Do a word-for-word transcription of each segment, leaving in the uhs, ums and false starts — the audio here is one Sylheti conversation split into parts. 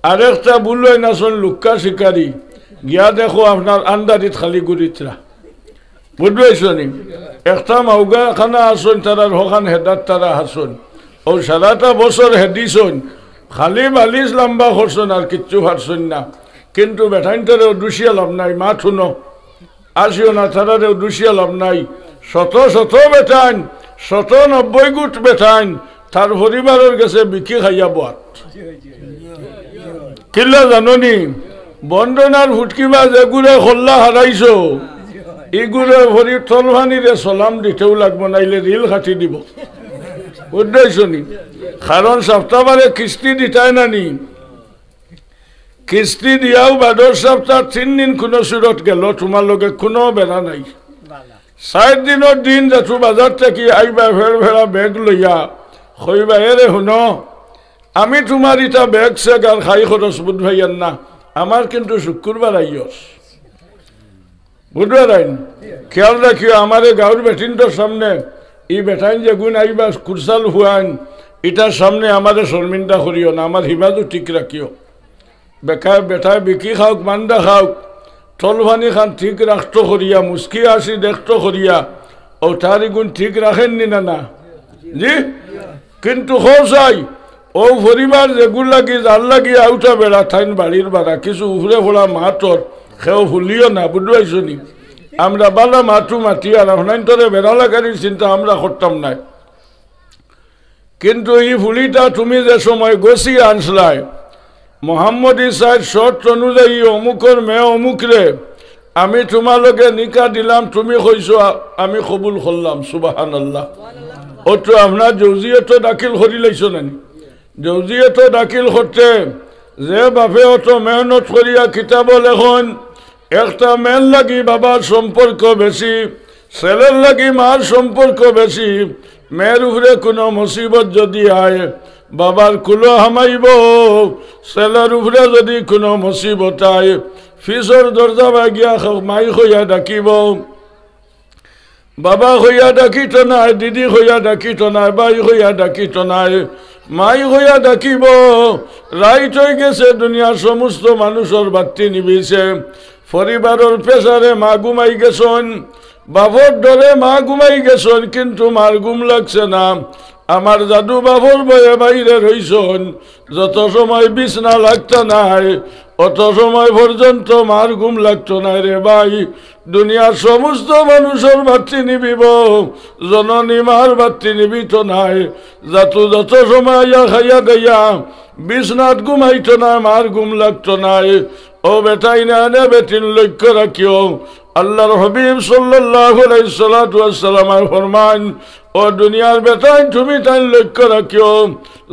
আরেকটা বুলইন আছইন লুক্কা শিকারি, গিয়া দেখো আপনার আন্দারিত খালি ঘুরিতরা। বুঝবাইছো নি? একটা মাউগা খানা আছইন, তারার হখান হেদাত তারা আছইন। ও সারাটা বছর হেদিছইন, খালি বালিশ লম্বা করছইন, আর কিচ্ছু পারছইন না। কিন্তু বেটাইন্তরে দুষিয়া লাভ নাই, মাত হুনো। আসিও না, তারারেও দুষিয়া লাভ নাই। শত শত বেটাইন, শত নব্বই গুট বেটাইন, তার পরিবারর গেছে বিকি খাইয়া বওয়াত। কিলা জানো নি? বন্দনার ফুটকিবা যেগুরে খল্লা হারাইছো, ইগুরে ভরি তলফানিরে সালাম দিতেও লাগবো, নাইলে রিল কাটি দিব। বুঝবাইছো নি? কারণ সাপ্তাবারে কিস্তি দিতায় না নি। কিস্তি দিয়াও বাদর সাপ্তা তিন দিন কুনু সুরত গেল, তুমার লগে কুনু বেড়া নাই। চাইর দিনর দিন যেতু বাজার থাকি আইবা ফের ফেরা ব্যাগ লইয়া, কইবা, "এরে হুনো, আমি তুমার ইটা ব্যাগ সেগ আর খাই খরচ বুঝবাইয়ার না, আমার কিন্তু শুক্রবার আইয়স।" বুঝবাইরাইন? খেয়াল রাখিও, আমারে গাউর বেটিন্তর সামনে, ই বেটাইন যেগুন আইবা কুরসাল হুয়াইন, ইটার সামনে আমারে শর্মিন্দা করিও না, আমার হিমাজু ঠিক রাখিও। বেকার বেটায় বিকি খাউক, মান্দা খাউক, তলফানি খান ঠিক রাখতো করিয়া, মুস্কি আসি দেখতো করিয়া, ও তার ইগুন ঠিক রাখেননি না, না? জি? কিন্তু খোঁজাই, ও পরিবার যেগুর লাগি, যার লাগি আউটা বেড়া থাইন বাড়ির বাড়া, কিছু উপরে পড়া মাতর, কেউ ভুলিও না, বুঝবাইছো নি? আমরা বালা মাতু মাতি, আর আপনাইন্তরে বেড়া লাগানির চিন্তা আমরা করতাম নায়। কিন্তু ই ফুলিটা তুমি যে সময় গছিয়া আনছলায়, মোহাম্মদী সাইড শর্ত অনুযায়ী অমুকর মেয়ে অমুকরে, আমি তুমার লগে নিকা দিলাম, তুমি কইছো, আ-, আমি কবুল করলাম। সুবহানাল্লাহ। অতো আপনার জৌজিয়তো দাখিল করি লাইছো নানি? জৌজিয়তো দাখিল করতে যে বাপে অত মেহনত করিয়া কিতাবো লেখইন, একটা মেয়ের লাগি বাবার সম্পর্ক বেশি, ছেলের লাগি মার সম্পর্ক বেশি। মেয়ের উপরে কুনু মুসিবত যদি আয়, বাবার কুলো হামাইবো। ছেলের উপরে যদি কুনু মুসিবত আয়, পিছর দরজা বায় গিয়া খ-, মাই কইয়া ডাকিবো। বাবা কইয়া ডাকিতো নায়, দিদি কইয়া ডাকিতো নায়, ভাই কইয়া ডাকিতো নায়, মাই কইয়া ডাকিবো। রাইত অই গেছে, দুনিয়ার সমস্ত মানুষর বাত্তি নিবিছে। পরিবারর প্রেশারে মা ঘুমাই গেছইন, বাপর ডরে মা ঘুমাই গেছইন, কিন্তু মার ঘুম লাগছে না। আমার জাদু বাপর ভয়ে বাইরে রইছইন। যত সময় বিছনা লাগতা নায়, অত সময় পর্যন্ত মার ঘুম লাগতো নায় রে ভাই। দুনিয়ার সমস্ত মানুষর বাত্তি নিবিবো, জননী মার বাত্তি নিবিতো নায়। জাতু যত সময় আইয়া খাইয়া দাইয়া বিছনাত ঘুমাইতো নায়, মার ঘুম লাগতো নায়। ও বেটাইন আনে বেটিন লক্ষ্য রাখিও, আল্লাহর হাবিব সাল্লাল্লাহু আলাইহি সাল্লাতু ওয়াসসালামে ফরমাইন, ও দুনিয়ার বেটাইন তুমি তাইন লক্ষ্য রাখিও,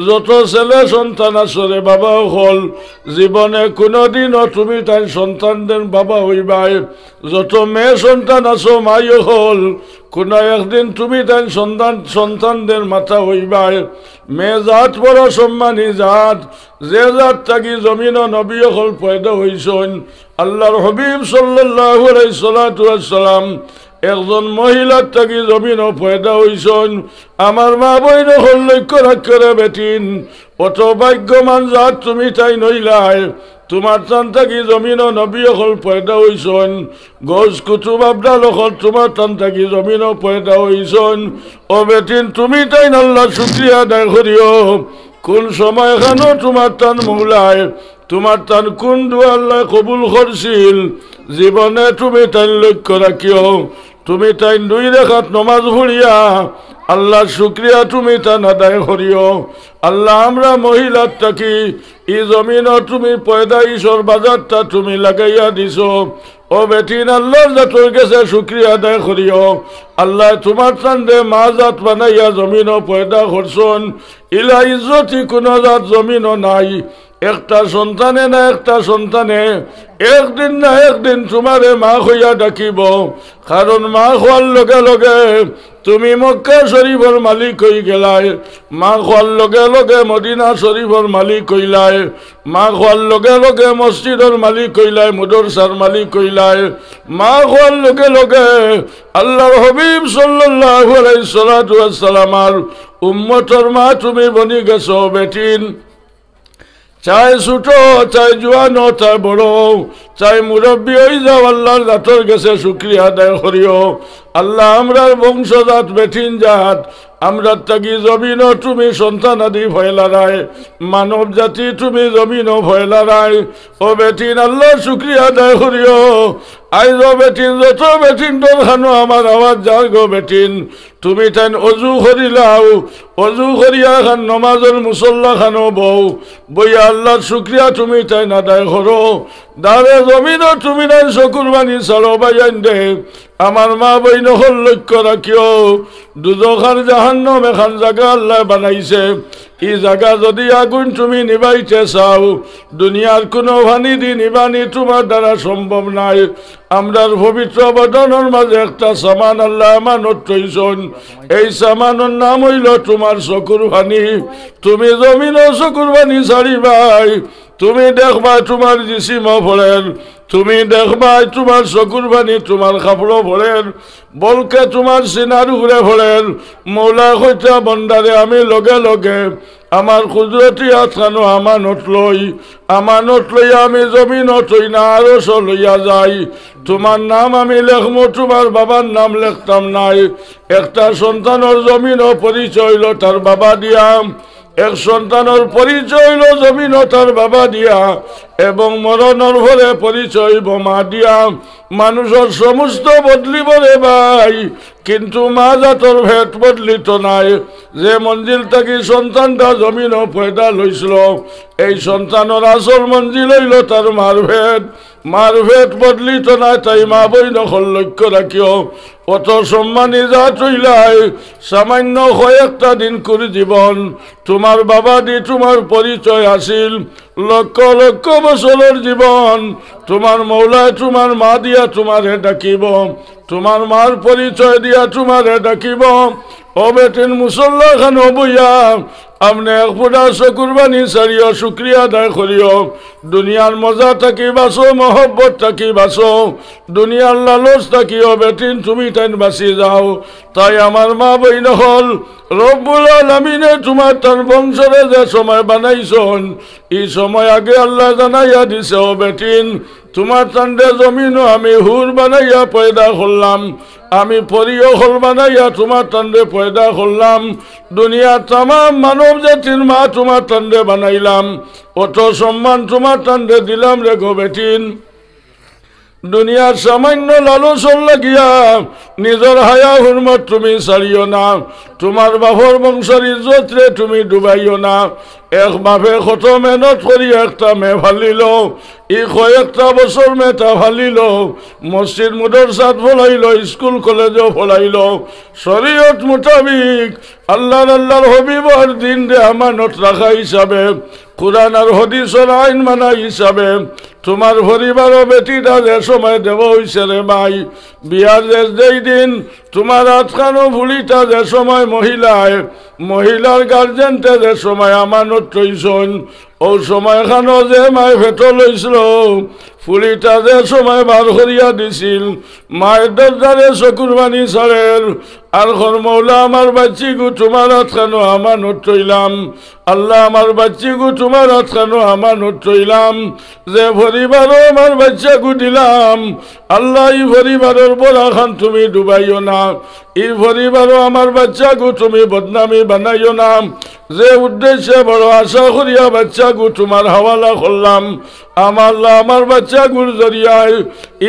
যত ছেলে সন্তান আছে রে বাবা অকল, জীবনে কুনুদিনও তুমি তাইন সন্তানদের বাবা অইবায়, যত মেয়ে সন্তান আছো মাই অকল, কুনু একদিন তুমি তাইন সন্তান, সন্তানদের মাতা অইবায়। মেয়ে জাত বড় সম্মানী জাত, যে জাত থাকি জমিনো নবী অকল পয়দা অইছইন। আল্লাহর হাবিব সাল্লাল্লাহু আলাইহি সাল্লাতু ওয়াসসালাম একজন মহিলার থাকি জমিনো পয়দা অইছইন। আমার মা বইন অকল লক্ষ্য রাখিও রে বেটিন, অত ভাগ্যবান জাত তুমি তাইন অইলায়। তুমার তান থাকি জমিনো নবী অকল পয়দা অইছইন, গৌস কুতুব আবদাল অকল তুমার তান থাকি জমিনো পয়দা অইছইন। ও বেটিন, তুমি তাইন আল্লাহর শুকরিয়া আদায় করিও। কুন সময় খানো তুমার তান মৌলায়, তুমার তান কুন দোয়া আল্লায় কবুল করছিল, জীবনে তুমি তাইন লক্ষ্য রাখিও। তুমি তাইন দুই রাকাত নমাজ পড়িয়া আল্লাহর শুকরিয়া তুমি তান আদায় করিও। আল্লাহ, আমরা মহিলার থাকি ই জমিনো তুমি পয়দাইশর বাজারটা তুমি লাগাইয়া দিছো। ও বেটিন, আল্লাহর জাতর গেছে শুকরিয়া আদায় করিও। আল্লাহ তুমার তানরে মা জাত বানাইয়া জমিনো পয়দা করছইন। ইলা ইজ্জতি কুনু জাত জমিনো নাই। একটা সন্তানে না একটা সন্তানে একদিন না একদিন তুমারে মা কইয়া ডাকিবো। কারণ মা কওয়ার লগে লগে তুমি মক্কা শরীফর মালিক অই গেলায়, মা কওয়ার লগে লগে মদিনা শরীফর মালিক অইলায়, মা কওয়ার লগে লগে মসজিদর মালিক অইলায়, মাদ্রাসার মালিক অইলায়, মা কওয়ার লগে লগে আল্লাহর হাবিব সাল্লাল্লাহু আলাইহি সাল্লাতু ওয়াসসালামর উম্মতর মা তুমি বনি গেছো বেটিন। চাই ছোট, চাই জুয়ানো, চাই বড়, চাই মুরব্বি অই যাও, আল্লাহর জাতর গেছে শুকরিয়া আদায় করিও। আল্লাহ, আমরার বংশজাত বেটিন জাত, আমরার তাকি জমিনো তুমি সন্তানাদি ফয়লারায়, মানব জাতি তুমি জমিনো ফয়লারায়। ও বেটিন, আল্লাহর শুকরিয়া আদায় করিও। আইজ ও বেটিন, যত বেটিন দরখানো আমার আওয়াজ যার গো বেটিন, তুমি তাইন অজু করিলাও, অজু করিয়া খান নমাজর মুসল্লা খানো বও, বইয়া আল্লাহর শুকরিয়া তুমি তাইন আদায় করো। দারে জমিনো তুমি তাইন চকুর পানি ছাড়ো ভাইয়াইন দে। আমার মা বইন অকল লক্ষ্য রাখিও, দুজখ আর জাহান্নাম এখান জাগা আল্লাহ বানাইছে। ই জাগা যদি আগুন তুমি নিবাইতে চাও, দুনিয়ার কুনু পানি দি নিবানি তোমার দ্বারা সম্ভব নাই। আমরার পবিত্র বদনর মাঝে একটা সামান আল্লাহ আমানত থইছইন। এই সামানর নাম অইলো তোমার চকুর পানি। তুমি জমিনো চকুর পানি ছাড়িবায়, তুমি দেখবায় তোমার জিসিমো পড়ের, তুমি দেখবায় তোমার চকুর পানি তোমার কাপড়ো পড়ের, বলকে তোমার সিনার উপরে পড়ের। মৌলায় কইতা, বন্দারে, আমি লগে লগে আমার কুদরতি আতখানো আমানত লই, আমানত লইয়া আমি জমিনো থই না, আরশো লইয়া যাই। তোমার নাম আমি লেখমু, তোমার বাবার নাম লেখতাম নায়। একটা সন্তানর জমিনো পরিচয় অইলো তার বাবা দিয়া, এক সন্তানর পরিচয় অইলো জমিনো তার বাবা দিয়া, এবং মরণর পরে পরিচয় অইবো মা দিয়া। মানুষর সমস্ত বদলিবো রে ভাই, কিন্তু মা জাতর ভেদ বদলিতো নায়। যে মঞ্জিল থাকি সন্তানটা জমিনো পয়দা লইছিল, এই সন্তানর আসল মঞ্জিল অইলো তার মার ভেদ। মার ভেদ বদলিতো নায়, তাই মা বইন অকল লক্ষ্য রাখিও। অত সম্মানী জাত অইলায়, সামান্য কয়েকটা দিনকুর জীবন। তোমার বাবা দি তোমার পরিচয় আছিল লক্ষ লক্ষ বছরর জীবন। তোমার মৌলায় তোমার মা দিয়া তোমারে ডাকিবো, তোমার মার পরিচয় দিয়া তোমারে ডাকিবো। ও বেটিন, মুসল্লা খানো বইয়া আপনে এক ফুটা চকুর পানি ছাড়িও, শুকরিয়া আদায় করিও। দুনিয়ার মজা থাকি বাঁচো, মহব্বত থাকি বাঁচো। দুনিয়ার লালচ থাকি ও বেটিন তুমি তাইন বাঁচি যাও। তাই আমার মা বইন অকল, রব্বুল আলামিনে তোমার তান বংশরে যে সময় বানাইছইন, ই সময় আগে আল্লাহ জানাইয়া দিছে, ও বেটিন, তোমার তানরে জমিনো আমি হুর বানাইয়া পয়দা করলাম, আমি পরি অকল বানাইয়া তোমার তানরে পয়দা করলাম। দুনিয়ার তামাম মানব জাতির মা তোমার তানরে বানাইলাম, অত সম্মান তোমার তানরে দিলাম রে গো বেটিন। দুনিয়ার সামান্য লালচর লাগিয়া নিজর হায়া হুরমত তুমি ছাড়িও না, তোমার বাপর বংশর ইজ্জতরে তুমি ডুবাইও না। এক বাপে কত মেহনত করি একটা মেয়ে ফালিল, ই কয়েকটা বছর মেয়েটা ফালিল, মসজিদ মাদ্রাসাত পড়াইল, স্কুল কলেজও পড়াইল, শরীয়ত মোতাবিক আল্লাহর, আল্লাহর হাবিবর দিনরে আমানত রাখা হিসাবে, কুরআন আর হাদিসর আইন মানা হিসাবে, তোমার পরিবারও বেটিটা যে সময় দেওয়া অইছে রে ভাই, বিয়ার যে যেই দিন তোমার আতখানো ফুড়িটা যে সময় মহিলায়, মহিলার গার্জেনতে যে সময় আমানত থইছইন, অউ সময়খানো যে মায় পেটো লইছিল, ফুড়িটা যে সময় বার করিয়া দিছিল, মায় দরজারে চকুর পানি ছাড়ের, আর কর, মৌলা, আমার বাইচ্চিগু তোমার আতখানো আমানত থইলাম। আল্লাহ, আমার বাইচ্চিগু তোমার আতখানো আমানত থইলাম। যে পরিবারো আমার বাইচ্চাগু দিলাম, আল্লাহ, ই পরিবারর বড়াখান তুমি ডুবাইও না। ই পরিবারো আমার বাইচ্চাগু তুমি বদনামি বানাইও না। যে উদ্দেশ্যে বড় আশা করিয়া বাইচ্চাগু তোমার হাওয়ালা করলাম, আমার আল্লাহ, আমার বাইচ্চাগুর জরিয়ায়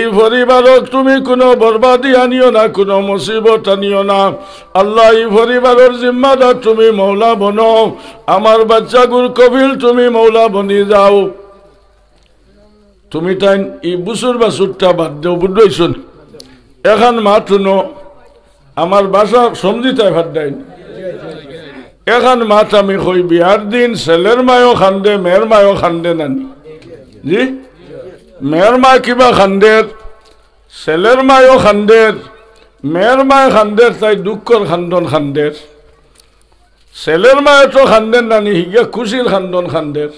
ই পরিবারো তুমি কুনু বরবাদি আনিও না, কুনু মুসিবত আনিও না। আল্লাহ, ই পরিবারর জিম্মাদার তুমি মৌলা বনো, আমার বাইচ্চাগুর কফিল তুমি মৌলা বনি যাও। তুমি তাইন ই বুসুর বাসুরটা বাদ দেও, বুঝছইন? এখান মাত হুনো, আমার ভাষা সমঝিতায় পাররায় নি। এখান মাত আমি কই, বিয়ার দিন ছেলের মায়ও কান্দে, মেয়ের মায়ও কান্দে নানি? জি? মেয়ের মা কিবা কান্দের, ছেলের মায়ও কান্দের, মেয়ের মায় কান্দের, তাই দুঃখর কান্দন কান্দের। ছেলের মায় তো কান্দের নানি, হিগিয়া খুশির কান্দন কান্দের।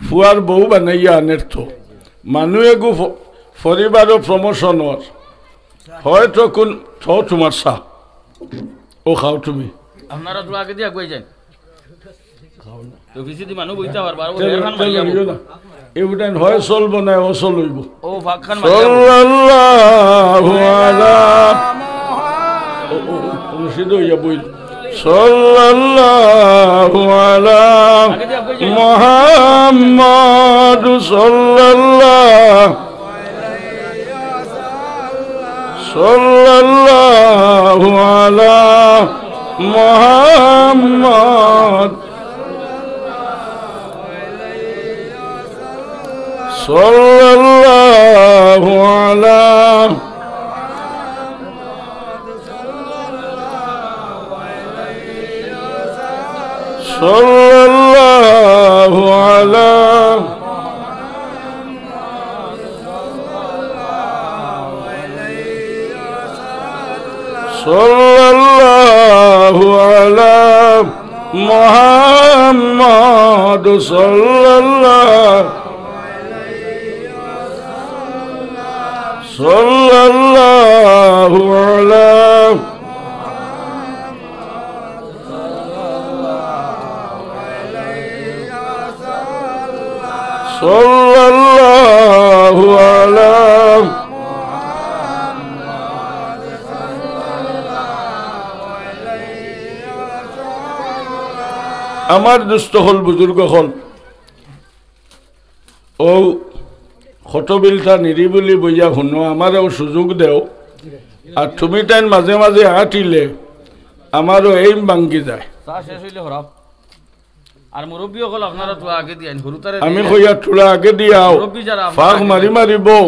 ফুয়ার বউ বানাইয়া আনের তো। মানু এগু ফ-, পরিবারও promotion অর। হয়তো কুন, তো তোমার চা। ও খাও তুমি। আপনারা তো আগে দিয়ে আগুয়াই যান। তো পিছেদি মানুষ বইতা পারবা, আর ও তেল, এখান তেল মারিয়া হইও বউ। না। এগুটান হয় চলবো না, অচল হইব। ও, ফাঁকখান মারিয়া বউ। সাল্লাল্লাহু আলা, ও, ও, ও, মুর্শিদ হইয়া বইল। সাল্লাল্লাহু আলা মুহাম্মদ সাল্লাল্লাহু, সাল্লাল্লাহু আলা মুহাম্মদ সাল্লাল্লাহু আলা, সাল্লাল্লাহু আলা, সাল্লাল্লাহু আলা মুহাম্মদ সাল্লাল্লাহু, সাল্লাল্লাহু আলা, সাল্লাল্লাহু আলা। আমার দুস্ত অকল, বুজুর্গ অকল, ও খতবিলতা নিরিবিলি বইয়া হুনো, আমারেও সুযোগ দেও। আর তুমি তাইন মাঝে মাঝে আটিলে আমারও এইম ভাঙ্গি যায়। চা শেষ হইলে হরাও। আর মুরব্বি অকল আপনারা তো আগে দিয়াইন, হুরুতারে আমি দিয়াইন। কইয়া থুড়া আগে দিয়াও, মুরব্বি যারা আপনারা ফাঁক আগে মারি দিয়াইন। মারি বও।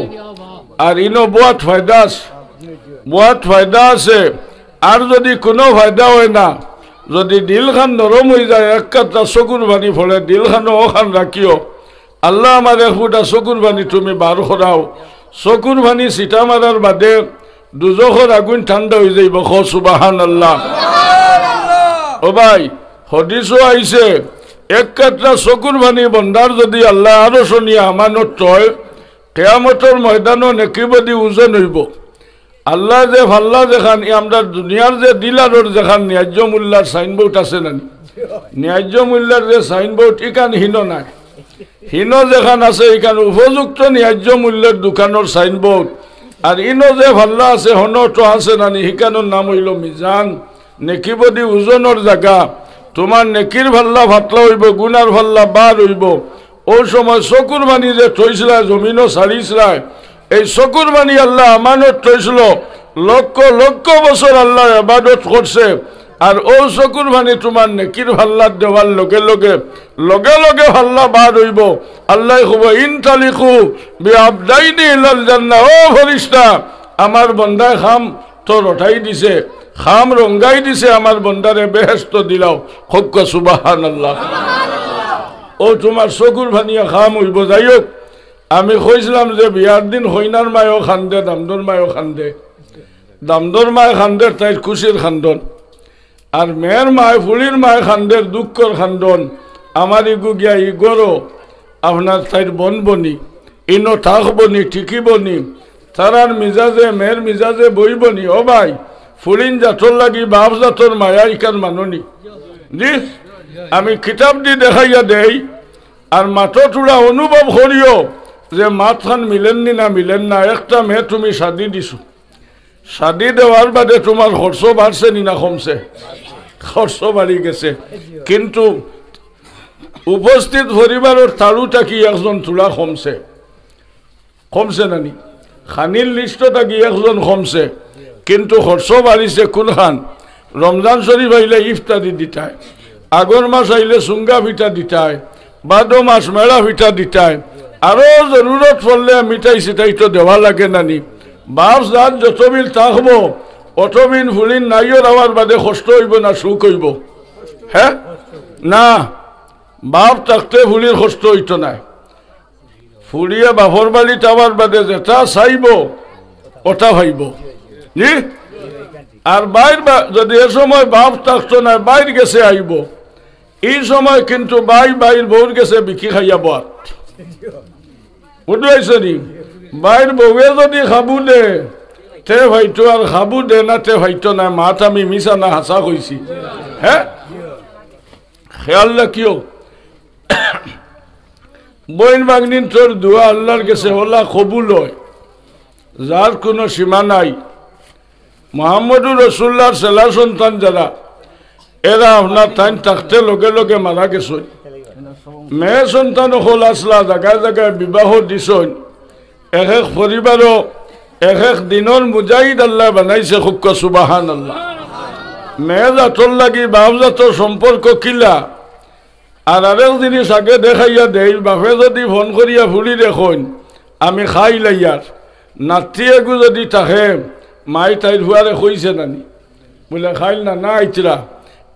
আর ইনো বওয়াত ফায়দা আছে, বওয়াত ফায়দা আছে। আর যদি কুনু ফায়দা অয় না, যদি দিলখান নরম অই যায়, এক কাতরা চকুর পানি পড়ে, দিলখানো অখান রাখিও। আল্লাহ, আমার এক ফুটা চকুর পানি তুমি বার করাও। চকুর পানি ছিটা মারার বাদে দুজখর আগুইন ঠান্ডা অই যাইবো। কও সুবহানাল্লাহ। ও ভাই, হাদিসো আইছে, এক কাতরা চকুর পানি বন্দার যদি আল্লাহ আরশো নিয়া আমানত থয়, কিয়ামতর ময়দানো নেকি বদি ওজন অইবো। আল্লায় যে ফাল্লা যেখান, ই আমরার দুনিয়ার যে ডিলারর যেখান ন্যায্য মূল্যর সাইনবোর্ড আছে না নি? ন্যায্য মূল্যর যে সাইনবোর্ড, ইখান হিনো নায়। হিনো যেখান আছে, ইখান উপযুক্ত ন্যায্য মূল্যর দোকানর সাইনবোর্ড। আর ইনো যে ফাল্লা আছে, হনো তো আছে না নি, হিখানর নাম অইলো মিজান। নেকি বদি ওজনর জাগা। তুমার নেকির ফাল্লা ফাতলা অইবো, গুনার ফাল্লা বার অইবো। অউ সময় চকুর পানি যে থইছলায়, জমিনো ছাড়িছলায়, এই চকুর পানি আল্লায় আমানত থইছলো, লক্ষ লক্ষ বছর আল্লার ইবাদত করছে, আর অউ চকুর পানি তুমার নেকির ফাল্লাত দেওয়ার লগে লগে, লগে লগে ফাল্লা বার অইবো। আল্লায় কইবো, "ইনতালিকু বিআবদাইনি ইলাল জান্নাহ।" ও ফিরিস্তা, আমার বন্দায় কাম তো রটাই দিছে, কাম রঙ্গাই দিছে, আমার বন্দারে বেহেস্ত দিলাও। কউক্কা সুবহানাল্লাহ। অউ তুমার চকুর পানিয়ে কাম অইবো। যাই হউক, আমি কইছলাম যে বিয়ার দিন কইনার মায়ও কান্দে, দামদর মায়ও কান্দে। দামদর মায় কান্দের তাইর খুশির কান্দন, আর মেয়ের মায়, ফুড়ির মায় কান্দের দুঃখর কান্দন। আমার ইগু গিয়া ই ঘরো আপনার তাইর বনবনি, ইনো থাকবনি, টিকিবনি, তারার মিজাজে, মেয়ের মিজাজে বইবনি। ও ভাই, ফুড়িন জাতর লাগি বাপ জাতর মায়া ইখান মাননি। জি, আমি কিতাবদি দেখাইয়া দেই, আর মাতো থুড়া অনুভব করিও যে মাতখান মিলের নি না মিলের না। একটা মেয়ে তুমি শাদি দিছো, শাদি দেওয়ার বাদে তুমার খরচ বাড়ছে নি না কমছে? খরচ বাড়ি গেছে, কিন্তু উপস্থিত পরিবারর তাড়ু থাকি একজন থুড়া কমছে, কমছে না নি? খানির লিস্টো থাকি একজন কমছে, কিন্তু খরচ বাড়িছে কুনখান? রমজান শরিফ আইলে ইফতারি দিতায়, আগর মাস আইলে চুঙ্গা পিঠা দিতায়, ভাদো মাস মেড়া পিঠা দিতায়, আরো জরুরত পড়লে মিঠাই সিঠাই তো দেওয়া লাগে না নি? বাপ জাত যতবিল থাকবো, অতবিল ফুড়িন নাইও রাওয়ার বাদে কষ্ট অইবো না সুখ অইবো? হে না, বাপ থাকতে ফুড়ির কষ্ট অইতো নায়। ফুড়িয়ে বাপর বাড়িত আওয়ার বাদে যেটা চাইবো, ওটা পাইবো। জি? আর বাইর বা-, যদি এ সময় বাপ থাকতো নায়, বাইর গেছে আইবো, ই সময় কিন্তু বাই বাইর বউর গেছে বিকি খাইয়া বওয়াত। বুঝতে পারছো নি? বাইর বউয়ে যদি খাবু দে, তে পাইতো, আর খাবু দে না, তে পাইতো না। মাত আমি মিছা না হাছা কইছি? হে? খেয়াল রাখিও, বইন ভাগ্নিন্তর দোয়া আল্লার গেছে অলা কবুল অয়, যার কুনু সীমা নাই। মুহাম্মদুর রাসুলুল্লাহর ছেলা সন্তান যারা, এরা আপনার তাইন থাকতে লগে লগে মারা গেছইন। মেয়ে সন্তান অকল আছলা, জাগায় জাগায় বিবাহ দিছইন। এক এক পরিবারও এক এক দিনর মুজাহিদ আল্লায় বানাইছে, কউক্কা সুবহানাল্লাহ। মেয়ে জাতর লাগি বাপ জাতর সম্পর্ক কিলা? আর আরেক জিনিস আগে দেখাইয়া দেই, বাপে যুদি ফোন করিয়া ফুড়িরে কইন, "আমি খাইল আইয়ার, নাতি এগু যুদি থাকে, মাই তাইর ফুয়ারে কইছে নানি?" বুলে, "খাইল নানা আইতরা।"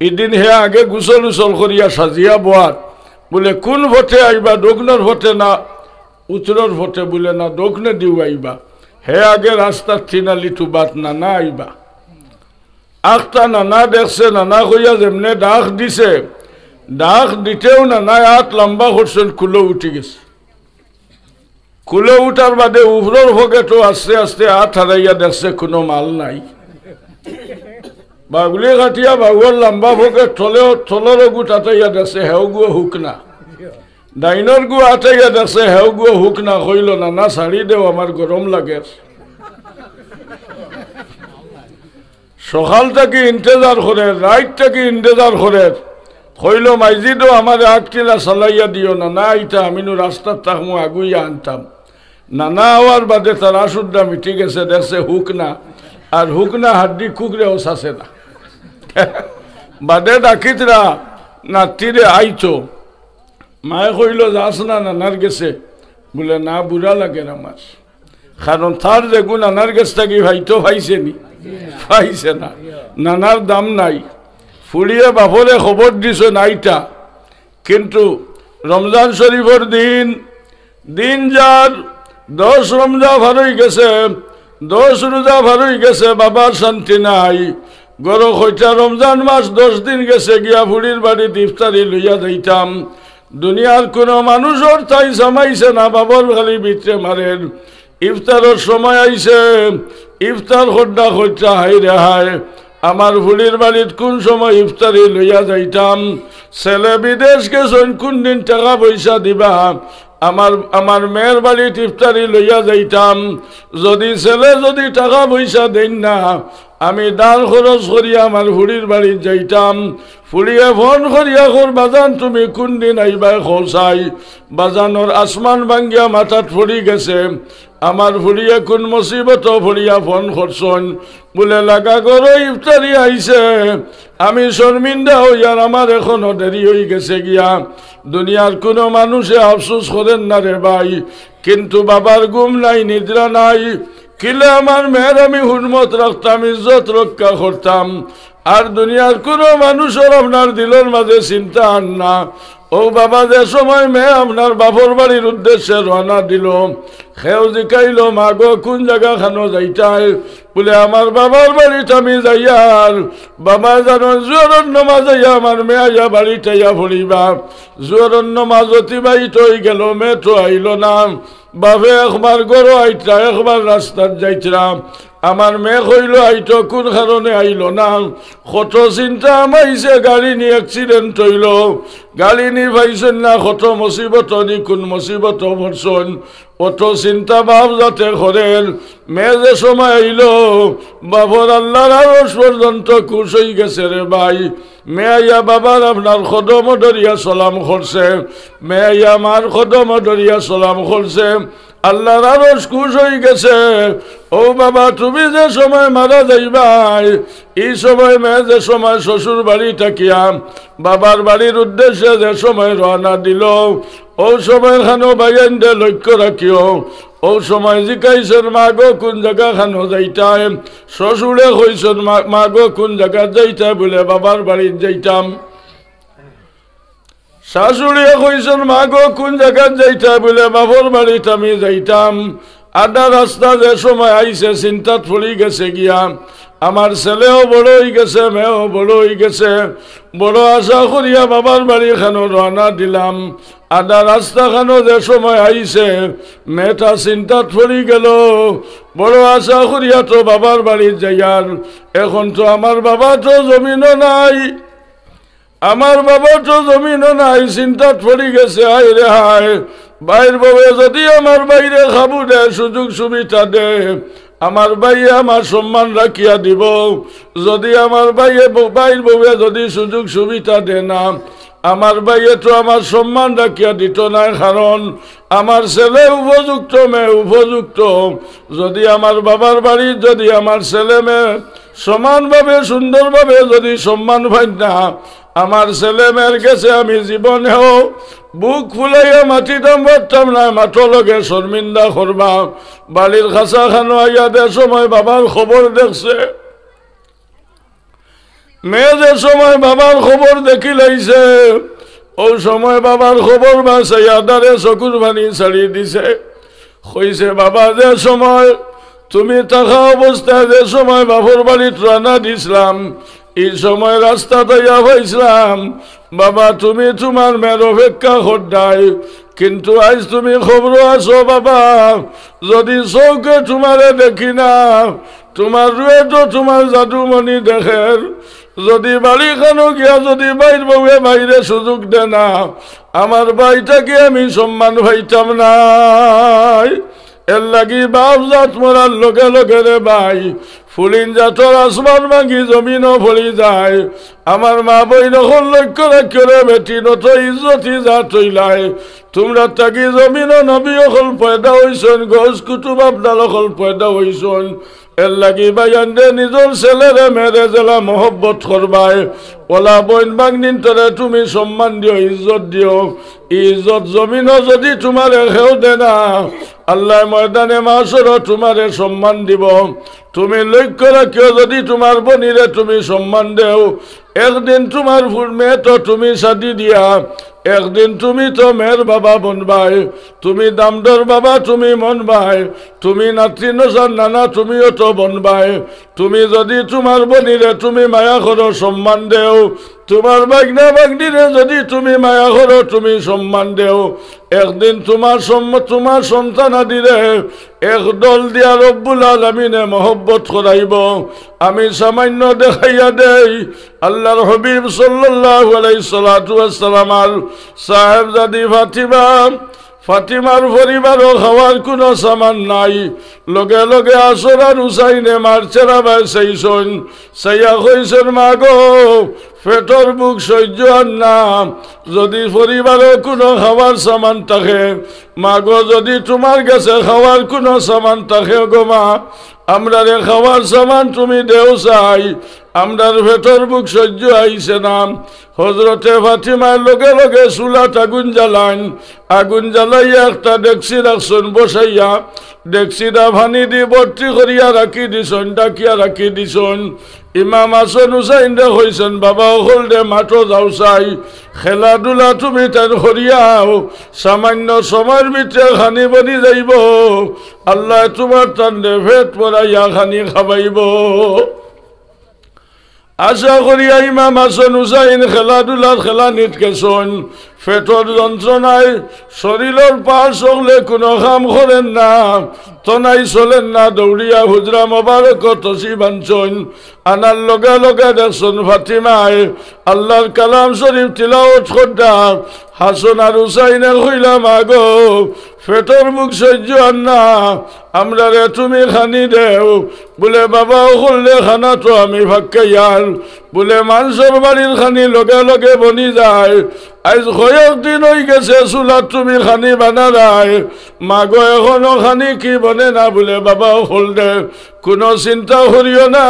ইদিন হে আগে গোসল উসল করিয়া সাজিয়া বওয়ার, বুলে, "কুন ফটে আইবা, দক্ষিণর ফটে না উত্তরর ফটে?" বুলে, "না, দক্ষিণেদিউ আইবা।" হে আগে রাস্তার তিন আলি টুবাত নানা আইবা। আখতা নানা দেখছে, নানা কইয়া যেমনে ডাক দিছে, ডাক দিতেউ নানায় আত লম্বা করছইন, কুলো উঠি গেছে। কুলো উঠার বাদে উপরর পকেটো আস্তে আস্তে আত হারাইয়া দেখছে কুনু মাল নাই। বাগুলি কাটিয়া বাগুর লম্বা পকেট তলে, তলর অগু আটাইয়া দেখছে, হেওগুও হুকনা। ডাইনর গু আটাইয়া দেখছে, হেওগুও হুকনা। কইল, "নানা, ছাড়ি দেও, আমার গরম লাগের।" সকাল থাকি ইন্তেজার করের, রাইত থাকি ইন্তেজার করের। কইল, "মাইজিদো, আমারে আগ টিলা চালাইয়া দিও না, না ইতা আমি নু রাস্তাত থাকমু, আগুইয়া আনতাম।" নানা আওয়ার বাদে তারা সুদ্ধা মিটি গেছে, দেখছে হুকনা, আর হুকনা হাড্ডি কুকরেও চাছে না। বাদে ডাকিতরা নাতিরে আইতো। মায়ে কইল, "যাস না নানার গেছে।" বুলে, "না, বুড়া লাগের আমার।" কারণ তার যেগু নানার গেছ থাকি পাইতো, পাইছে নি? পাইছে না। নানার দাম নাই। ফুড়িয়ে বাপরে খবর দিছে নাইতা, কিন্তু রমজান শরীফর দিন, দিন যার, দশ রমজা পার অই গেছে, দশ রোজা পার অই গেছে, বাবার শান্তি নাই। ঘরো কইতা রমজান মাস দশ দিন গেছে গিয়া ফুড়ির বাড়িত ইফতারি লইয়া যাইতাম। দুনিয়ার কুনু মানুষর তাই সামাইছে না, বাবার খালি ভিতরে মারের। ইফতারর সময় আইছে, ইফতার খদ্দা খদ্দা, হায় রে হায়, আমার ফুড়ির বাড়িত কুন সময় ইফতারি লইয়া যাইতাম। ছেলে বিদেশ গেছইন, কুন দিন টেকা পয়সা দিবা? আমার, আমার মেয়ের বাড়িত ইফতারি লইয়া যাইতাম। যুদি ছেলে যুদি টেকা পয়সা দেইন না, আমি দান খরচ করিয়া আমার ফুড়ির বাড়িত যাইতাম। ফুড়িয়ে ফোন করিয়া কর, "বাজান, তুমি কুন দিন আইবায় কও চাই?" বাজানর আসমান ভাঙ্গিয়া মাথাত পড়ি গেছে। আমার ফুড়িয়ে কুন মুসিবতো পড়িয়া ফোন করছইন, বুলে, "লাগা ঘরো ইফতারি আইছে, আমি শর্মিন্দা অইয়ার, আমার এখনো দেরি অই গেছে গিয়া।" দুনিয়ার কুনু মানুষে আফসোস করের না রে ভাই, কিন্তু বাবার ঘুম নাই, নিদ্রা নাই। কিলা আমার মেয়ের আমি হুরমত রাখতাম, ইজ্জত রক্ষা করতাম। আর দুনিয়ার কুনু মানুষর আপনার দিলর মাঝে চিন্তা আর না। ও বাবা, যে সময় মেয়ে আপনার বাপর বাড়ির উদ্দেশ্যে রওনা দিল, কেউ জিকাইল, "মা গো, কুন জাগা খানো যাইতায়?" বুলে, "আমার বাবার বাড়িত আমি যাইয়ার।" বাবা জানইন, জোহরর নমাজ আইয়া আমার মেয়ে আইয়া বাড়িত আইয়া পড়িবা। জোহরর নমাজ অতিবাহিত অই গেল, মেয়ে তো আইল না। বাপে একবার ঘরো আইতরা, একবার রাস্তাত যাইতরা। আমার মেয়ে কইল আইতো, কুন কারণে আইল না? কত চিন্তা হামাইছে, গাড়ি নি accident অইল, গাড়ি নি পাইছইন না, কত মুসিবতো নি কুন মুসিবতো পড়ছইন। অত চিন্তা বাপ যাতে করের, মেয়ে যে সময় আইল, বাপর আল্লার আরশ পর্যন্ত খুশ অই গেছে রে ভাই। মেয়ে আইয়া বাবার আপনার কদম ধরিয়া সালাম করছে, মেয়ে আইয়া মার কদম ধরিয়া সালাম করছে। আল্লার আরশ খুশ অই গেছে। ও বাবা, তুমি যে সময় মারা যাইবায়, ই সময় মেয়ে যে সময় শ্বশুর বাড়ি থাকিয়া বাবার বাড়ির উদ্দেশ্যে যে সময় রওনা দিল, ও সময় খানো ভাইয়াইনরে লক্ষ্য রাখিও। ও সময় জিকাইছইন, "মা গো, কুন জাগা খানো যাইতায়?" শ্বশুরে কইছইন, "মা, মা গো, কুন জাগাত যাইতায়?" বুলে, "বাবার বাড়িত যাইতাম।" শাশুড়িয়ে কইছইন, "মা গো, কুন জাগাত যাইতায়?" বুলে, "বাপর বাড়িত আমি যাইতাম।" আধা রাস্তা যে সময় আইছে, চিন্তাত পড়ি গেছে গিয়া। আমার ছেলেও বড় অই গেছে, মেয়েও বড় অই গেছে। বড় আশা করিয়া বাবার বাড়ি খানো রওনা দিলাম। আধা রাস্তা খানো যে সময় আইছে, মেয়েটা চিন্তাত পড়ি গেল। বড় আশা করিয়া তো বাবার বাড়িত যাইয়ার, এখন তো আমার বাবা তো জমিনো নাই। আমার বাবা তো জমিনো নাই, চিন্তাত পড়ি গেছে, হায় রে হায়। ভাইর বউয়ে যদি আমার ভাইরে কাবু দেয়, সুযোগ সুবিধা দেয়, আমার ভাইয়ে আমার সম্মান রাখিয়া দিব। যদি আমার ভাইয়ে বউ-, ভাইর বউয়ে যদি সুযোগ সুবিধা দেয় না, আমার ভাইয়ে তো আমার সম্মান রাখিয়া দিত না, কারণ আমার ছেলে উপযুক্ত, মেয়ে উপযুক্ত। যদি আমার বাবার বাড়িত যদি আমার ছেলে মেয়ে সমানভাবে, সুন্দরভাবে যদি সম্মান পাইন না, আমার ছেলে মেয়ের গেছে আমি জীবনেও বুক ফুলাইয়া মাতিতাম পারতাম না, মাতর লগে শর্মিন্দা করবা। বাড়ির কাছাখানো আইয়া যে সময় বাবার খবর দেখছে, মেয়ে যে সময় বাবার খবর দেখিলাইছে, অউ সময় বাবার খবর বায় চাইয়া দারে চকুর পানি ছাড়ি দিছে। কইছে, "বাবা, যে সময় তুমি থাকা অবস্থায় যে সময় বাপর বাড়িত রওয়ানা দিছলাম, ই সময় রাস্তাত আইয়া পাইছলাম, বাবা, তুমি তুমার মেয়ের অপেক্ষা কররায়, কিন্তু আইজ তুমি কবরো আছো বাবা, যদি চউখে তুমারে দেখি না, তুমার রুহে তো তুমার জাদুমণি দেখের, যদি বাড়িখানো গিয়া যদি ভাইর বউয়ে ভাইরে সুযোগ দেয় না, আমার ভাই থাকি আমি সম্মান পাইতাম নায়।" এর লাগি বাপ জাত মরার লগে লগে রে ভাই, ফুলিন জাতর আসমান ভাঙ্গি জমিনো পড়ি যায়। আমার মা বইন অকল লক্ষ্য রাখিও রে বেটি, নত ইজ্জতি জাত অইলায়। তুমরার থাকি জমিনো নবী অকল পয়দা অইছইন, গউস কুতুব আবদাল অকল পয়দা অইছইন। এর লাগি ভাইয়াইনরে নিজর ছেলেরে মেয়েরে যেলা মহব্বত করবায়, অলা বইন ভাগ্নিন্তরে তুমি সম্মান দিও, ইজ্জত দিও। ই ইজ্জত জমিনো যদি তুমারে কেউ দেয় না, আল্লায় ময়দানে মাশরো তুমারে সম্মান দিবো। তুমি লক্ষ্য রাখিও, যদি তুমার বইনরে তুমি সম্মান দেও, একদিন তুমার ফুর মেয়ে তো তুমি শাদি দিয়া, একদিন তুমি তো মেয়ের বাবা বনবায়, তুমি দামদর বাবা তুমি বনবায়, তুমি নাতি নসার নানা তুমিও তো বনবায়। তুমি যদি তুমার বইনরে তুমি মায়া করো, সম্মান দেও, তুমার ভাগ্না ভাগ্নিরে যদি তুমি মায়া করো, তুমি সম্মান দেও, একদিন তুমার সম-, তুমার সন্তানাদিরে এক দল দিয়া রব্বুল আলামিনে মহব্বত করাইবো। আমি সামান্য দেখাইয়া দেই, আল্লাহর হাবিব সাল্লাল্লাহু আলাইহি সালাতু ওয়াসসালামর সাহেবজাদি ফাতিমা, ফাতিমার পরিবারো খাওয়ার কুনু সামান নাই। লগে লগে হাসান আর হুসাইনে মার চেহারা বায় চাইছইন, চাইয়া কইছইন, "মা গো, পেটর ভুক সইজ্য আর না, যদি পরিবারো কুনু খাওয়ার সামান থাকে, মা গো, যদি তুমার গেছে খাওয়ার কুনু সামান থাকে গো মা, আমরারে খাওয়ার সামান তুমি দেও চাই, আমরার পেটর ভুক সইজ্য আইছে না।" হজরতে ফাতিমায় লগে লগে চুলাত আগুন জ্বালাইন, আগুন জ্বালাইয়া একটা ডেকচি রাখছইন বসাইয়া, ডেকচিটা পানি দি ভর্তি করিয়া রাখি দিছইন, ঢাকিয়া রাখি দিছইন। ইমাম হাসান হুসাইনরে কইছইন, "বাবা অকলরে মাঠো যাও চাই, খেলাধুলা তুমি তাইন করিয়াও, সামান্য সময়র ভিতরে খানি বনি যাইবো, আল্লায় তুমার তানরে পেট ভরাইয়া খানি খাবাইবো।" আশা করিয়া ইমাম হাসান হুসাইন খেলাধুলার খেলানিত গেছইন। পেটর যন্ত্রণায় শরীরর পার্টস অকলে কুনু কাম করের না, তনাই চলের না, দৌড়িয়া হুজরা মোবারকো তশরিফ আনছইন। আনার লগে লগে দেখছইন ফাতিমায় আল্লাহর কালাম শরীফ তিলাওয়াত কররা। হাসান আর হুসাইনে কইলা, "মা গো, পেটর ভুক সইজ্য আর না, আমরারে তুমি খানি দেও।" বুলে, "বাবা অকলরে খানা তো আমি ফাক্কাইয়ার।" বুলে, "মানষর বাড়ির খানি লগে লগে বনি যায়, আইজ কয়েক দিন অইগেছে চুলাত তুমি খানি বানারায়, মা গো, এখনো খানি কি বনে না?" বুলে, "বাবা অকলরে কুনু চিন্তা করিও না,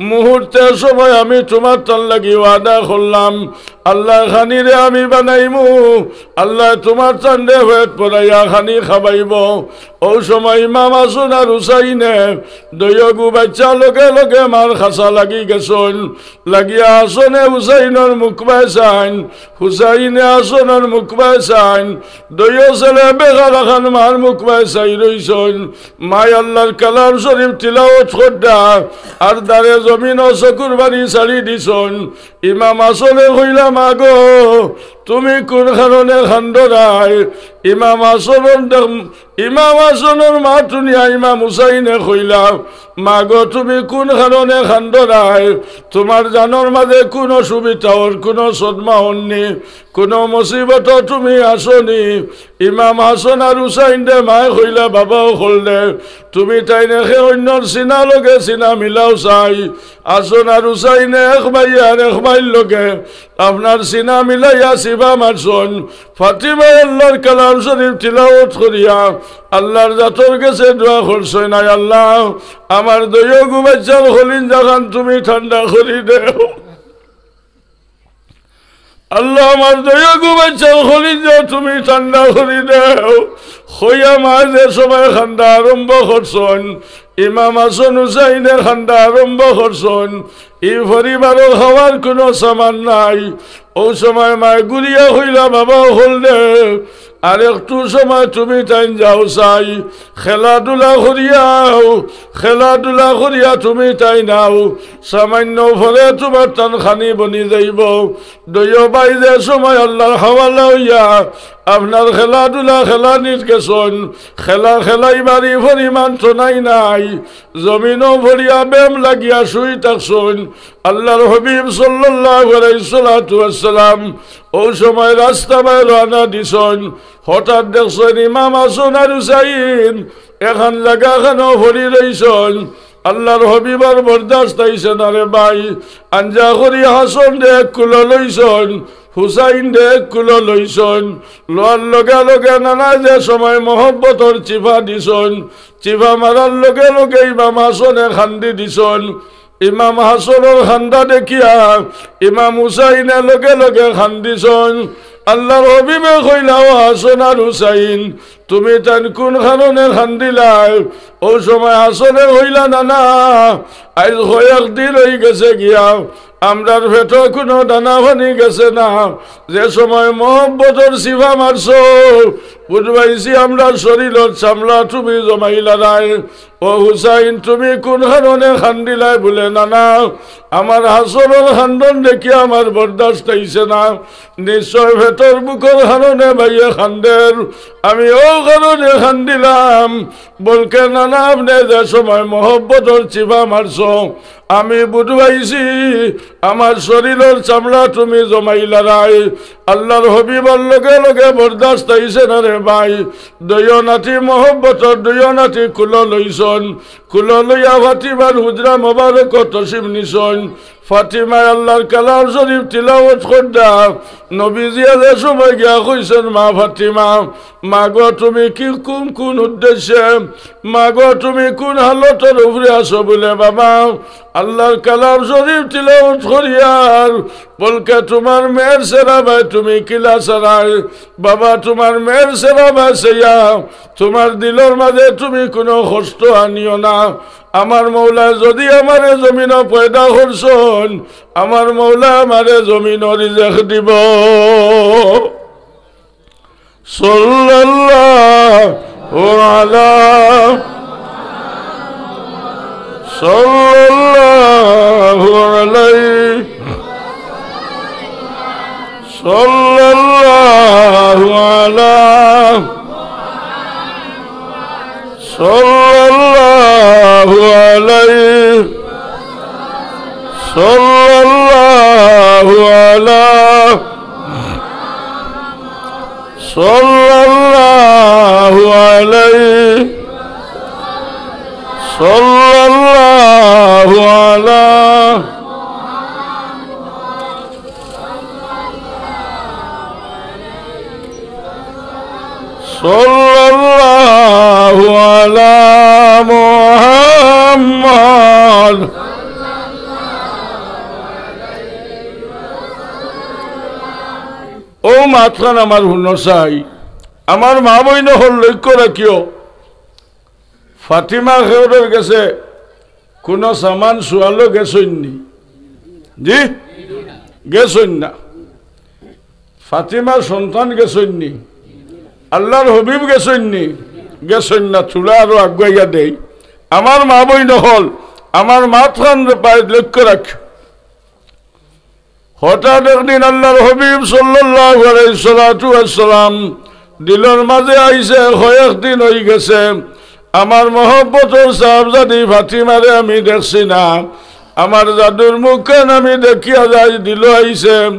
মুহূর্তের সময় আমি তুমার তান লাগি ওয়াদা করলাম, আল্লাহর খানিরে আমি বানাইমু, আল্লায় তুমার তানরে পেট ভরাইয়া খানি খাবাইবো।" অউ সময় ইমাম হাসান আর হুসাইনে দুইওগু বাইচ্চা লগে লগে মার খাছা লাগি গেছইন। লাগিয়া হাসানে হুসাইনর মুখ বায় চাইন, হুসাইনে হাসানর মুখ বায় চাইন। দুইও ছেলে বেকার আখান মার মুখ বায় চাই রইছইন। মায় আল্লাহর কালাম শরীফ তিলাওয়াত কররা, আর দারে জমিনো চকুর পানি ছাড়ি দিছইন। ইমাম হাসানে কইলা, "মা গো, তুমি কুন কারণে কান্দরায়?" ইমাম হাসানর দেখ-, ইমাম হাসানর মাত হুনিয়া ইমাম হুসাইনে কইলা, "মা গো, তুমি কুন কারণে কান্দরায়? তুমার জানর মাঝে কুনু অসুবিধা অর, কুনু সদমা অরনি, কুনু মুসিবতো তুমি আছোনি?" ইমাম হাসান আর হুসাইনরে মায় কইলা, "বাবা অকলরে, তুমি তাইন একে অইন্যর সিনা লগে সিনা মিলাও চাই।" হাসান আর হুসাইনে এক ভাইয়ে আর এক ভাইর লগে আপনার সিনা মিলাইয়া চিফা মারছইন। ফাতিমায় আল্লার কালাম শরিফ তিলাওত করিয়া আল্লার জাতর গেছে দোয়া করছইন, "আয় আল্লা, আমার দুইওগু বাইচ্চার কলিজাখান তুমি ঠান্ডা করি দেও। আল্লা, আমার দুইওগু বাইচ্চার কলিজা তুমি ঠান্ডা করি দেও।" কইয়া মায় যে সময় কান্দা আরম্ভ করছইন, ইমাম হাসান হুসাইনে কান্দা আরম্ভ করছইন, ই পরিবারর খাওয়ার কুনু সামান নাই। অউ সময় মায় ঘুরিয়া কইলা, "বাবা অকলরে, আর একটু সময় তুমি তাইন যাও চাই, খেলাধুলা করিয়াও, খেলাধুলা করিয়া তুমি তাইন আও, সামাইন্য পরে তুমার তান খানি বনি যাইবো।" দুইও ভাই যে সময় আল্লার হাওয়ালা অইয়া আপনার খেলাধুলা খেলানিত গেছইন, খেলা খেলাইবার ই পরিমাণ তো নাই নাই, জমিনো পড়িয়া ব্যায়াম লাগিয়া শুই থাকছইন। আল্লার হাবিব সাল্লাল্লাহু আলাইহিস সালাতু ওয়াস সালাম অউ সময় রাস্তা বায় রওয়ানা দিছইন। হঠাৎ দেখছইন ইমাম হাসান আর হুসাইন এখান জাগাখানো পড়ি রইছইন। আল্লার হাবিবর বরদাস্ত অইছে না রে ভাই। আঞ্জা করি হাসানরে এক কুলো লইছইন, হুসাইনরে এক কুলো লইছইন। লওয়ার লগে লগে নানায় যে সময় মহব্বতর চিফা দিছইন, চিফা মারার লগে লগে ইমাম হাসানে কান্দি দিছইন। ইমাম হাসানর কান্দা দেখিয়া ইমাম হুসাইনে লগে লগে কান্দিছইন। আল্লার হাবিবে কইলা, "ও হাসান আর হুসাইন, তুমি তাইন কুন কারণে কান্দিলায়?" অউ সময় হাসানে কইলা, "নানা, আইজ কয়েক দিন অইগেছে গিয়া, আমরার পেটো কুনু দানা পানি গেছে না। যে সময় মহব্বতর চিফা মারছো, বুঝবাইছি আমরার শরীলর চামড়া তুমি জমাইলারায়।" "ও হুসাইন, তুমি কুন কারণে কান্দিলায়?" বুলে, "নানা, আমার হাসানর কান্দন দেখিয়া আমার বরদাস্ত অইছে না। নিশ্চয় পেটর ভুকর কারণে ভাইয়ে কান্দের, আমি অউ কারণে কান্দিলাম।" বলকে, "নানা, আপনে যে সময় মহব্বতর চিফা মারছো, আমি বুঝবাইছি আমার শরীলর চামড়া তুমি জমাইলারায়।" আল্লার হাবিবর লগে লগে বরদাস্ত অইছে না রে ভাই। দুইও নাতি মহব্বতর দুইও নাতি কুলো লইছইন। কুলো লইয়া ফাতিমার হুজরা মোবারকো তশরিফ নিছইন। ফাতিমায় আল্লার কালাম শরিফ তিলাওত কররা। নবীজিয়ে যে সময় গিয়া কইছইন, "মা ফাতিমা, মা গো, তুমি কি কুন কুন উদ্দেশ্যে, মা গো, তুমি কুন হালতর উপরে আছো?" বুলে, "বাবা, আল্লার কালাম শরিফ তিলাওত করিয়ার।" বলকে, "তুমার মেয়ের চেহারা বায় তুমি কিলা চারায়? বাবা, তুমার মেয়ের চেহারা বায় চাইয়া তুমার দিলর মাঝে তুমি কুনু কষ্ট আনিও না। আমার মৌলায় যুদি আমারে জমিনো পয়দা করছইন, আমার মৌলায় আমারে জমিনো রিজেক দিবো।" সাল্লাল্লাহু আলা, সাল্লাল্লাহু আলাইহি, সাল্লাল্লাহু আলা, সাল্লাল্লাহু আলাইহি, সাল্লাল্লাহু আলা, সাল্লাল্লাহু আলাইহি, সাল্লাল্লাহু আলা, সাল্লাল্লাহু আলা মুহাম্মদ। অউ মাতখান আমার হুনো চাই, আমার মা বইন অকল লক্ষ্য রাখিও। ফাতিমা কেউরর গেছে কুনু সামান চুয়ালো গেছইন নি? জি, গেছইন না। ফাতিমার সন্তান গেছইন নি? আল্লার হাবিব গেছইন নি? গেছইন না। থুড়া আরো আগুয়াইয়া দেই। আমার মা বইন অকল, আমার মাতখান পায় লক্ষ্য রাখ। হঠাৎ একদিন আল্লাহর হাবিব সাল্লাল্লাহু আলাইহি সালাতু ওয়াসসালাম দিলর মাঝে আইছে, কয়েকদিন অই গেছে, আমার মহব্বতর সাহেবজাদি ফাতিমারে আমি দেখছি না। আমার জাদুর মুখখান আমি দেখিয়া যাই, দিলো আইছে।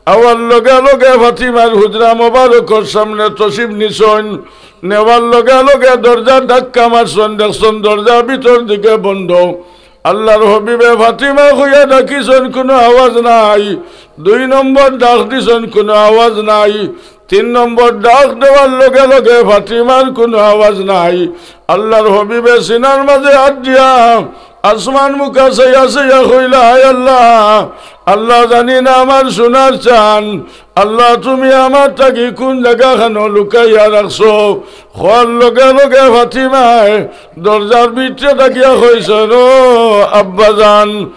আওয়ার লগে লগে ফাতিমার হুজরা মোবারকর সামনে তশরিফ নিছইন। নেওয়ার লগে লগে দরজা ধাক্কা মারছইন, দেখছইন দরজা ভিতর দিকে বন্ধ। আল্লাহর হাবিবে ফাতিমা কইয়া ডাকিছইন, কুনু আওয়াজ নাই। দুই নম্বর ডাক দিছইন, কুনু আওয়াজ নাই। তিন নম্বর ডাক দেওয়ার লগে লগে ফাতিমার কুনু আওয়াজ নাই। আল্লাহর হাবিবে সিনার মাঝে আত দিয়া আসমান মুখা চাইয়া চাইয়া কইলা, "হায় আল্লাহ, আল্লাহ জানি না আমার সোনার চান, আল্লাহ তুমি আমার থাকি কুন জাগাখানো লুকাইয়া রাখছো।" কওয়ার লগে লগে ফাতিমায় দরজার ভিতরে থাকিয়া কইছইন, "ও আব্বাজান,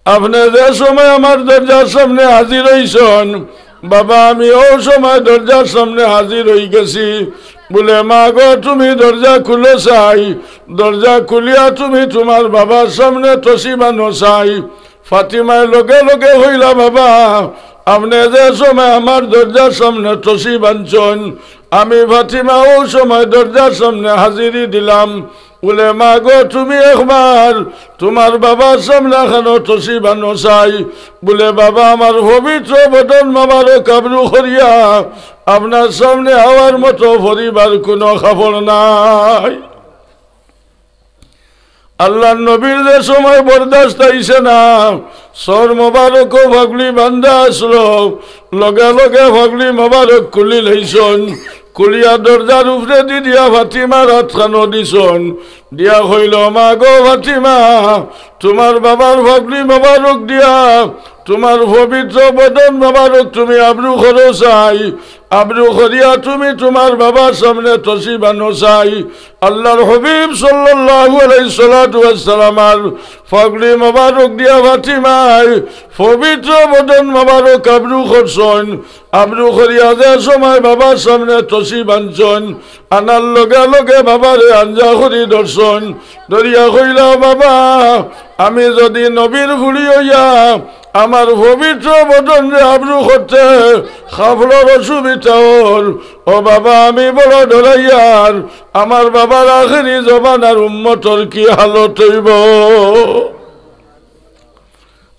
আপনে যে সময় আমার দরজার সামনে হাজির অইছইন, বাবা, আমি অউ সময় দরজার সামনে হাজির অই গেছি।" বলে, "মা গো, তুমি দরজা খুলো চাই, দরজা খুলিয়া তুমি তুমার বাবার সামনে তশরিফ আনো চাই।" ফাতিমায় লগে লগে কইলা, "বাবা, আপনে যে সময় আমার দরজার সামনে তশরিফ আনছইন, আমি ফাতিমা অউ সময় দরজার সামনে হাজিরি দিলাম।" বলে, "মা গো, তুমি একবার তুমার বাবার সামনে এখানো তশরিফ আনো চাই।" বলে, "বাবা, আমার পবিত্র বদন মোবারক আবরু করিয়া আপনার সামনে আওয়ার মতো পরিবার কুনু কাপড় নাই।" আল্লাহর নবীর যে সময় বরদাস্ত অইছে না, সর মোবারকো পাগড়ি বান্ধা আছলো, লগে লগে পাগড়ি মোবারক খুলি লইছইন, খুলিয়া দরজার উপরেদি দিয়া ফাতিমার আতখানো দিছইন, দিয়া কইলা, "মা গো ফাতিমা, তুমার বাবার পাগড়ি মোবারক দিয়া তুমার পবিত্র বদন মোবারক তুমি আবরু করো চাই, আবরু করিয়া তুমি তুমার বাবার সামনে তশরিফ আনো চাই।" আল্লাহর হাবিব সাল্লাল্লাহু আলাইহি সালাতু ওয়াসসালামর পাগড়ি মোবারক দিয়া ফাতিমায় পবিত্র বদন মোবারক আবরু করছইন। আবরু করিয়া যে সময় বাবার সামনে তশরিফ আনছইন, আনার লগে লগে বাবারে আঞ্জা করি ধরছইন। ধরিয়া কইলা, "বাবা, আমি যুদি নবীর ফুড়ি অইয়া আমার পবিত্র বদনরে আবরু করতে কাপড়র অসুবিধা অর, ও বাবা, আমি বড় ডরাইয়ার, আমার বাবার আখেরি জমানার উম্মতর কি হালত অইবো?"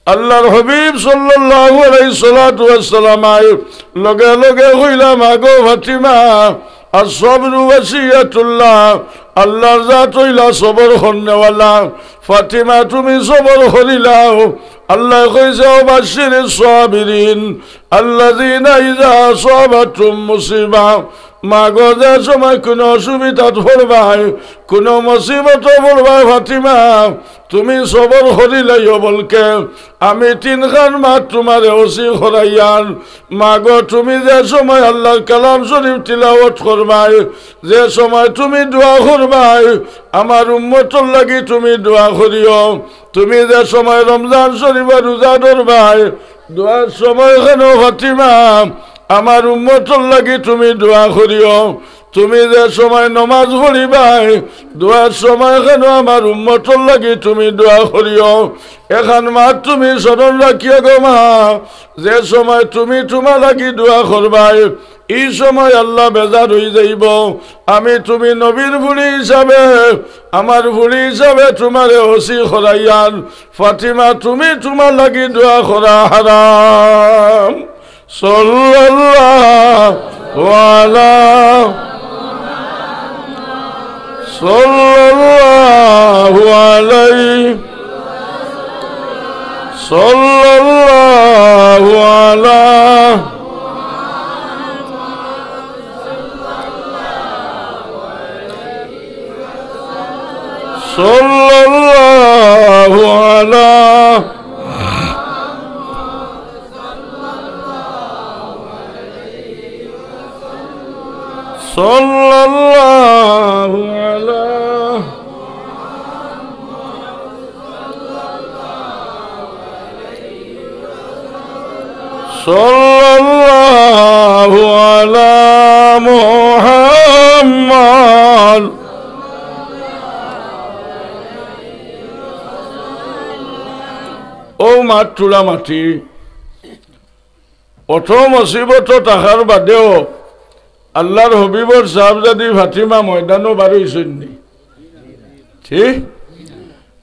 আল্লাহর হাবিব সাল্লাল্লাহু আলাইহি সালাতু ওয়াসসালাম আই লগে লগে কইলা, "মা গো ফাতিমা, আস-সাবরু ওয়াসিয়াতুল্লাহ, আল্লাহর জাত অইলা সবর করনেওয়ালা। ফাতিমা, তুমি সবর করিলাও।" আল্লায় কইছে, "ওয়া বাশশিরিস সাবিরিন, আল্লাযিনা ইযা আসাবাতহুম মুসিবা।" মা গো, যে সময় কুনু অসুবিধাত পড়বায়, কুনু মুসিবতো পড়বায় ফাতিমা, তুমি সবর করিলাইও বলকে। আমি তিনখান মাত তুমারে ওসি করাইয়ার। মা গো, তুমি যে সময় আল্লাহর কালাম শরীফ তিলাওয়াত করবায়, যে সময় তুমি দোয়া করবায়, আমার উম্মতর লাগি তুমি দোয়া করিও। তুমি যে সময় রমজান শরীফর রোজা ধরবায়, দোয়ার সময় কেন ফাতিমা, আমার উম্মতর লাগি তুমি দোয়া করিও। তুমি যে সময় নমাজ পড়িবায়, দোয়ার সময় কেন আমার উম্মতর লাগি তুমি দোয়া করিও। এখান মাত তুমি স্মরণ রাখিও গো মা, যে সময় তুমি তুমার লাগি দোয়া করবায়, ই সময় আল্লাহ বেজার অই যাইবো। আমি তুমি নবীর ফুড়ি হিসাবে, আমার ফুড়ি হিসাবে তুমারে ওসি করাইয়ার। ফাতিমা, তুমি তুমার লাগি দোয়া করা হারাম। সাল্লাল্লাহু আলা, সাল্লাল্লাহু আলাইহি, সাল্লাল্লাহু আলা, সাল্লাল্লাহু আলা, সাল্লাল্লাহু আলা, সাল্লাল্লাহু আলা মুহাম্মদ। ও মাত থুড়া মাটি। অত মুসিবত থাকার বাদেও আল্লার হবিবর সাহেবজাদি ফাতিমা ময়দানো বার অইছইন নি? ঠিক?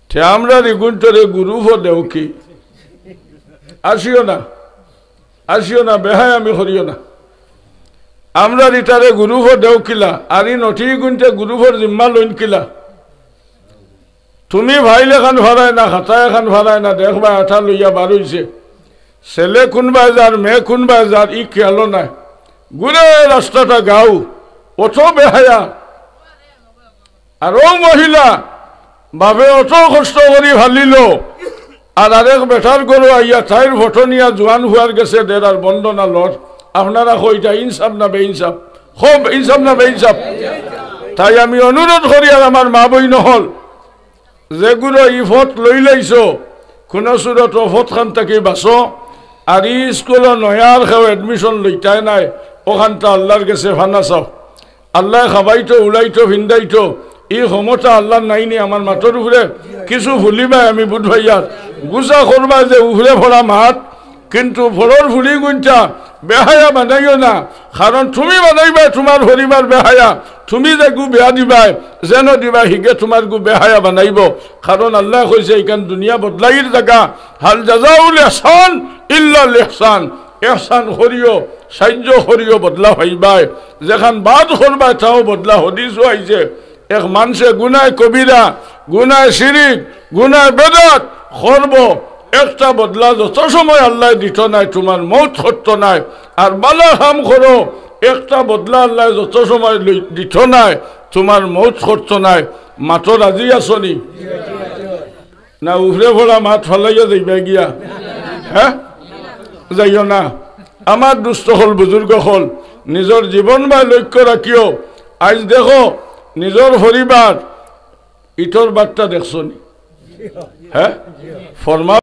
তে আমরার ইগুইন্তরে গুরুফ দেও কি? আসিও না, আসিও না, বেহায়ামি করিও না। আমরার ইতারে গুরুফ দেও কিলা, আর ই নটি ইগুইন্তে গুরুফর জিম্মা লইন কিলা? তুমি ফাইল এখান ফারায় না, খাতা এখান ফারায় না, দেখবা এটা লইয়া বার অইছে। ছেলে কুনবায় যার, মেয়ে কুনবায় যার, ই খেয়ালও নাই। ঘুরে রাস্তাটা গাউ, অত বেহায়া। আর অউ মহিলা বাবে অত কষ্ট করি ফালিল, আর আরেক বেটার ঘরো আইয়া তাইর ফটো নিয়া জুয়ান ফুয়ার গেছে দের আর বন্দনা লর। আপনারা কইতা ইনসাফ না বেইনসাফ? খুব ইনসাফ না বেইনসাফ? তাই আমি অনুরোধ করি, আর আমার মা বইন অকল, যেগুলো ই পথ লইলাইছো, কুনু সুরত অউ পথখান থাকি বাঁচো। আর ই স্কুলো নয়ার কেউ admission লইতায় নায়, অখানতা আল্লার গেছে ফানা চাও। আল্লায় খাবাইতো, উড়াইতো, ফিন্দাইতো, ই ক্ষমতা আল্লার নাই নি আমার মাতর উপরে? কিছু ফুলিবায় আমি বুঝ পাইয়ার, গুছা করবায় যে উপরে পড়া মাত, কিন্তু পরর ফুড়িগুইন্তা বেহায়া বানাইও না, কারণ তুমি বানাইবায় তুমার পরিবার বেহায়া, তুমি যেগু বিয়া দিবায়, যেন দিবায় হিগে তুমারগু বেহায়া বানাইবো, কারণ আল্লায় কইছে ইখান দুনিয়া বদলাইর জাগা, হাল জাযাউল ইহসান ইল্লাল ইহসান, ইহসান করিও, সাইয্য করিও, বদলা পাইবায়, যেখান বাদ করবায় তাও বদলা। হাদিসো আইছে, এক মানষে গুনায় কবিরা, গুনায় শিরিক, গুনায় বেদাত করবো, একটা বদলা যত সময় আল্লায় দিতো নায়, তুমার মউত করতো নায়। আর বালা কাম করো, একটা বদলা আল্লায় যত সময় লই-, দিতো নায়, তুমার মউত করতো নায়। মাতো রাজি আছো নি? না উপরে পড়া মাত ফালাইয়া যাইবায় গিয়া? হে? যাইও না। আমার দুস্ত অকল, বুজুর্গ অকল, নিজর জীবন বায় লক্ষ্য রাখিও। আইজ দেখো, নিজর পরিবার, ইটর বাট্টা দেখছো নি? হে? ফরমা